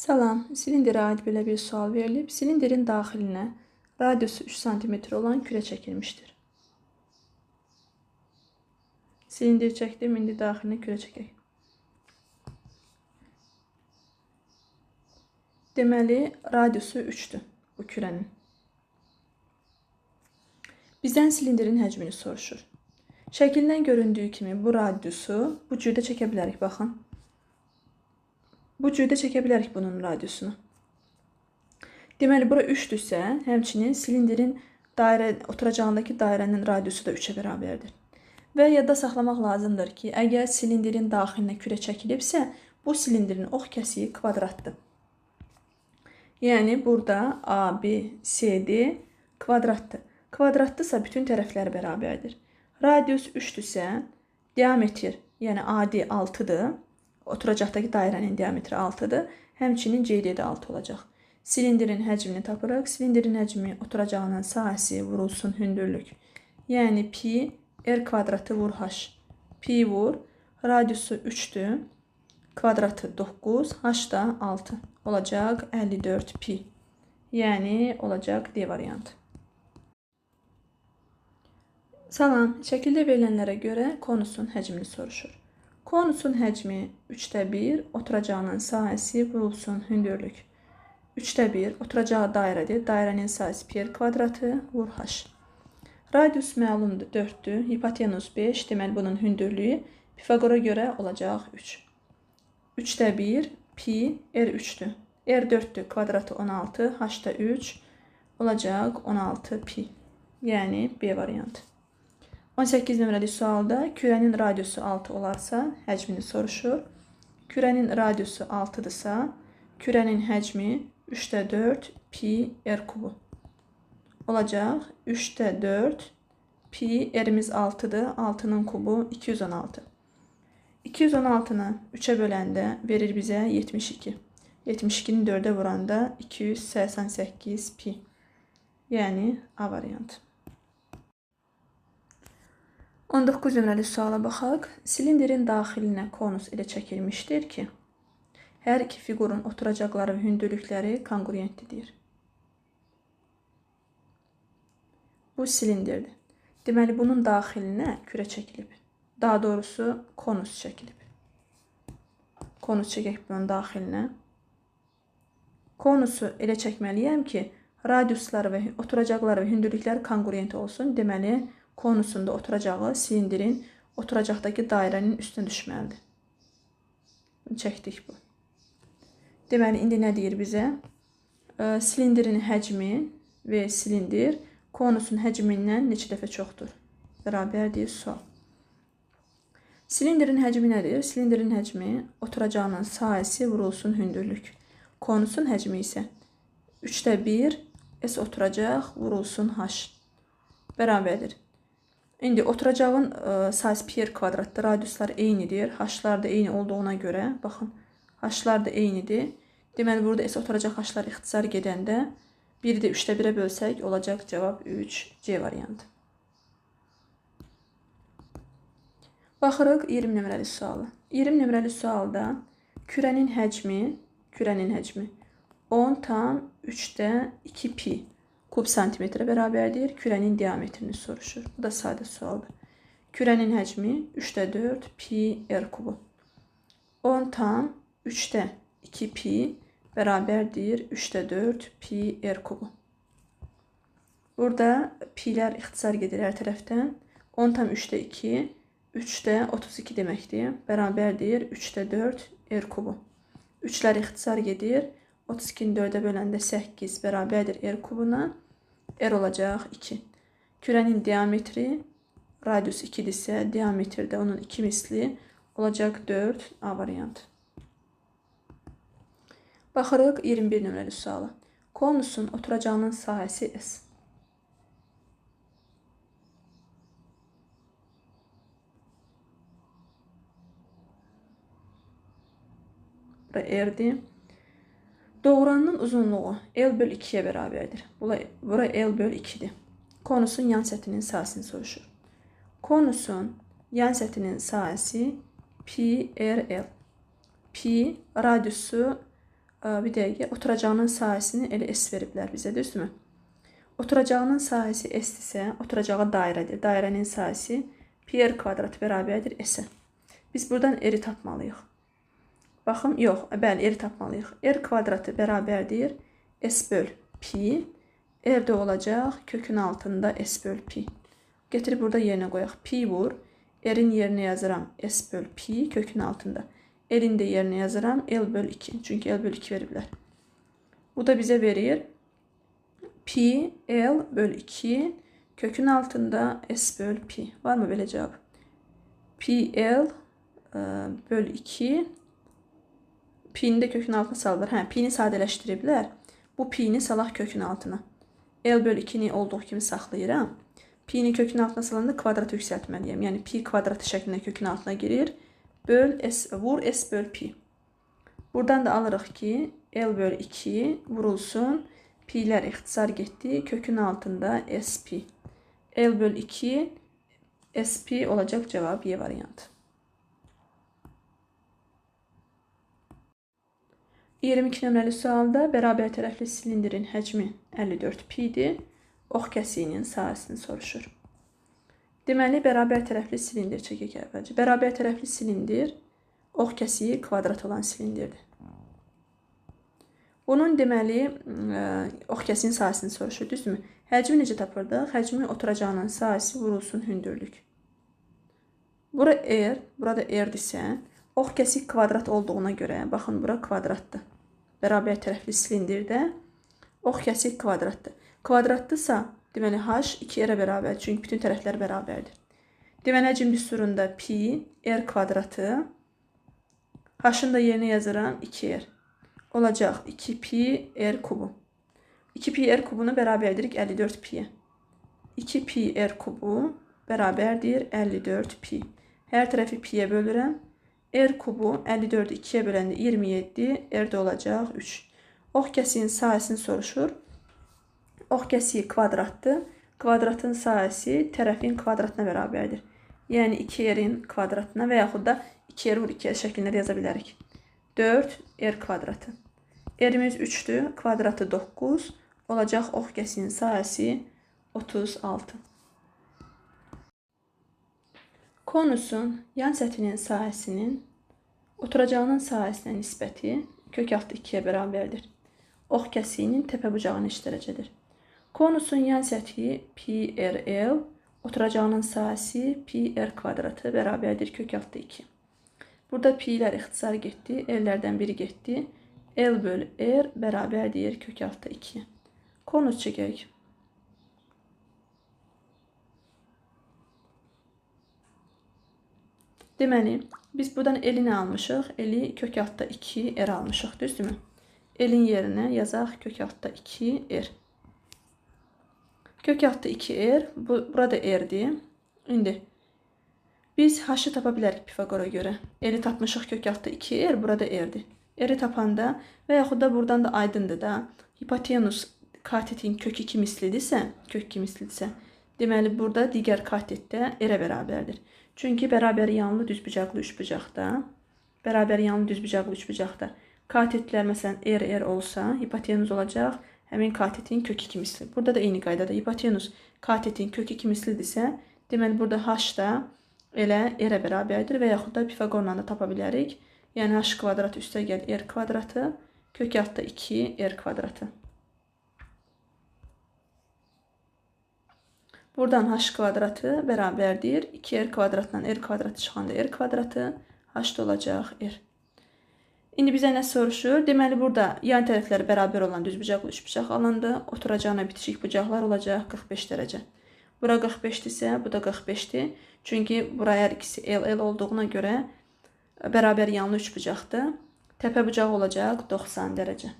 Salam, silindirə aid belə bir sual verilib. Silindirin daxilinə radiusu 3 sm olan kürə çəkilmişdir. Silindir çəkdim, indi daxilinə kürə çəkək. Deməli, radiusu 3-dür bu kürənin. Bizdən silindirin həcmini soruşur. Şəkildən göründüyü kimi bu radiusu bu cürdə çəkə bilərik, baxın. Bu cürdə çəkə bilərik bunun radiusunu. Deməli, bura 3-dürsə, həmçinin silindirin oturacağındakı dairənin radiusu da 3-ə bərabərdir. Və yadda saxlamaq lazımdır ki, əgər silindirin daxilinə kürə çəkilibsə, bu silindirin ox kəsiyi kvadratdır. Yəni, burada A, B, C, D kvadratdır. Kvadratdırsa, bütün tərəfləri bərabərdir. Radius 3-dürsə, diametr, yəni AD 6-dır. Oturacaqdakı dairənin diametri 6-dır. Həmçinin CD də 6 olacaq. Silindirin həcmini tapırıq. Silindirin həcmi oturacağının sahəsi vurulsun hündürlük. Yəni pi r kvadratı vur h. Pi vur. Radiusu 3-dür. Kvadratı 9, h da 6. Olacaq 54 pi. Yəni olacaq D variantı. Salam. Şəkildə verilənlərə görə konusun həcmini soruşur. Konusun həcmi 3-də 1, oturacağının sahəsi vurulsun hündürlük. 3-də 1, oturacağı dairədir. Dairənin sahəsi pi r kvadratı vur h. Radius məlumdur, 4-dür. Hipotenuz 5, deməli bunun hündürlüyü Pifaqora görə olacaq 3. 3-də 1, pi r 3-dür. R 4-dür, kvadratı 16, h da 3, olacaq 16 pi. Yəni B variantı. 18 nömrəli sualda kürənin radiusu 6 olarsa, həcmini soruşur. Kürənin radiusu 6-dırsa, kürənin həcmi 3-də 4 pi r kubu olacaq. 3-də 4 pi r'imiz 6-dır. 6-nın kubu 216. 216-nı 3-ə böləndə verir bizə 72. 72-ni 4-ə vuranda 288 pi. Yəni A variantı. 19 nömrəli suala baxaq. Silindirin daxilinə konus elə çəkilmişdir ki, hər iki fiqurun oturacaqları və hündürlükləri konqruentdir deyir. Bu silindirdir. Deməli, bunun daxilinə kürə çəkilib. Daha doğrusu, konus çəkilib. Konus çəkək bunun daxilinə. Konusu elə çəkməliyəm ki, radiusları və oturacaqları və hündürlükləri konqruent olsun. Deməli, konusunda oturacağı silindirin oturacaqdakı dairənin üstünə düşməlidir. Bunu çəkdik bu. Deməli, indi nə deyir bizə? Silindirin həcmi və silindir konusun həcmindən neçə dəfə çoxdur? Bərabər deyir sual. Silindirin həcmi nədir? Silindirin həcmi oturacağının sahəsi vurulsun hündürlük. Konusun həcmi isə 3-də 1 S oturacaq vurulsun H bərabərdir. İndi oturacağın sahəsi pi r kvadratdır, radiuslar eynidir, h-lar da eyni olduğuna görə, baxın, h-lar da eynidir. Deməli, burada S oturacaq h-lar ixtisar gedəndə 1-i də 3-də 1-ə bölsək, olacaq cavab 3, C variantı. Baxırıq 20 nömrəli suala. 20 nömrəli sualda kürənin həcmi 10,3-də 2 pi kub santimetrə bərabərdir. Kürənin diametrini soruşur. Bu da sadə sualdır. Kürənin həcmi 3-də 4 pi r kubu. 10,3-də 2 pi bərabərdir 3-də 4 pi r kubu. Burada pilər ixtisar gedir hər tərəfdən. 10,3-də 2, 3-də 32 deməkdir. Bərabərdir 3-də 4 r kubu. 3-lər ixtisar gedir. 32-ni 4-ə böləndə 8 bərabərdir r kubuna. R olacaq 2. Kürənin diametri, radius 2-dirsə, diametrdə onun 2 misli olacaq 4, A variantı. Baxırıq 21 nömrəli suala. Konusun oturacağının sahəsi S. Bura R-dir. Doğranın uzunluğu L böl 2-yə bərabərdir. Bura L böl 2-dir. Konusun yan səthinin sahəsini soruşur. Konusun yan səthinin sahəsi pi r l. Pi radiusu Bir dəqiqə, oturacağının sahəsini elə S veriblər bizə, düzdürmü? Oturacağının sahəsi S-dirsə, oturacağı dairədir. Dairənin sahəsi pi r kvadratı bərabərdir S-ə. Biz buradan R-i tapmalıyıq. Baxın, yox, bəli, R-i tapmalıyıq. R kvadratı bərabərdir S böl pi. R də olacaq kökün altında S böl pi. Getirib burada yerinə qoyaq. Pi vur. R-in yerinə yazıram S böl pi kökün altında. L-in də yerinə yazıram L böl 2. Çünki L böl 2 veriblər. Bu da bizə verir pi L böl 2 kökün altında S böl pi. Var mı belə cavab? Pi L böl 2 pi'ni də kökün altına salırlar. Hə, pi'ni sadələşdiriblər. Bu pi'ni salaq kökün altına. L böl 2-ni olduğu kimi saxlayıram. Pi'ni kökün altına salanda kvadratı yüksəltməliyəm. Yəni pi kvadratı şəklində kökün altına girir. Böl S, vur S böl pi. Buradan da alırıq ki, L böl 2 vurulsun. Pi'lər ixtisar getdi. Kökün altında S pi. L böl 2 S pi olacaq cavab Y variantı. 22 nömrəli sualda bərabər tərəfli silindirin həcmi 54 pi'dir. Ox kəsiyinin sahəsini soruşur. Deməli, bərabər tərəfli silindir çəkək əvvəlcə. Bərabər tərəfli silindir ox kəsiyi kvadrat olan silindirdir. Bunun deməli, ox kəsiyinin sahəsini soruşur, düzdürmü? Həcmi necə tapırdıq? Həcmi oturacağının sahəsi vurulsun hündürlük. Bura R, burada R-dirsə, ox kəsik kvadrat olduğuna görə, baxın, bura kvadratdır. Bərabər tərəfli silindirdə ox kəsik kvadratdır. Kvadratdırsa, deməli, H 2R-ə bərabər, çünki bütün tərəflər bərabərdir. Deməli, həcm düsturunda pi R kvadratı, H-ın da yerinə yazıram 2R. Olacaq 2 pi R kubu. 2 pi R kubunu bərabər edirik 54 pi'yə. 2 pi R kubu bərabərdir 54 pi. Hər tərəfi pi'yə bölürəm. R kubu 54-ü 2-yə böləndə 27, R də olacaq 3. Ox kəsiyinin sahəsini soruşur. Ox kəsiyi kvadratdır. Kvadratın sahəsi tərəfin kvadratına bərabərdir. Yəni 2R-in kvadratına və yaxud da 2R vur 2R şəklində də yaza bilərik. 4 R kvadratı. R-imiz 3-dür, kvadratı 9. Olacaq ox kəsiyinin sahəsi 36. Konusun yan səthinin sahəsinin oturacağının sahəsinə nisbəti kök altı 2-yə bərabərdir. Ox kəsiyinin təpə bucağı neçə dərəcədir? Konusun yan səthi pi R L, oturacağının sahəsi pi R kvadratı bərabərdir kök altı 2. Burada pi'lər ixtisar getdi, L-lərdən biri getdi. L böl R bərabərdir kök altı 2. Konus çəkək. Deməli, biz buradan L-i nə almışıq? L-i kök altda 2 R almışıq, düzdürmü? L-in yerinə yazaq kök altda 2 R. Kök altda 2 R, burada R-dir. İndi biz H-ı tapa bilərik Pifaqora görə. L-i tapmışıq kök altda 2 R, burada R-dir. R-i tapanda və yaxud da buradan da aydındır da, hipotenus katetin kök 2 mislidirsə, kök 2 mislidirsə, deməli burada digər katetdə R-ə bərabərdir. Çünki bərabər yanlı düzbucaqlı üçbucaqda, bərabər yanlı düzbucaqlı üçbucaqda katetlər məsələn R, R olsa, hipotenus olacaq həmin katetin kök 2 misli. Burada da eyni qaydada hipotenus katetin kök 2 mislidirsə, deməli burada H da elə R-ə bərabərdir və yaxud da Pifaqorla da tapa bilərik. Yəni H kvadratı üstə gəl R kvadratı, kök altda 2 R kvadratı. Buradan H kvadratı bərabərdir. 2R kvadratla R kvadratı çıxanda R kvadratı, H da olacaq R. İndi bizə nə soruşur? Deməli, burada yan tərəfləri bərabər olan düzbucaqlı üçbucaq alındı. Oturacağına bitişik bucaqlar olacaq 45 dərəcə. Bura 45-dirsə, bu da 45-dir. Çünki buraya hər ikisi L, L olduğuna görə bərabər yanlı üçbucaqdır. Təpə bucağı olacaq 90 dərəcə.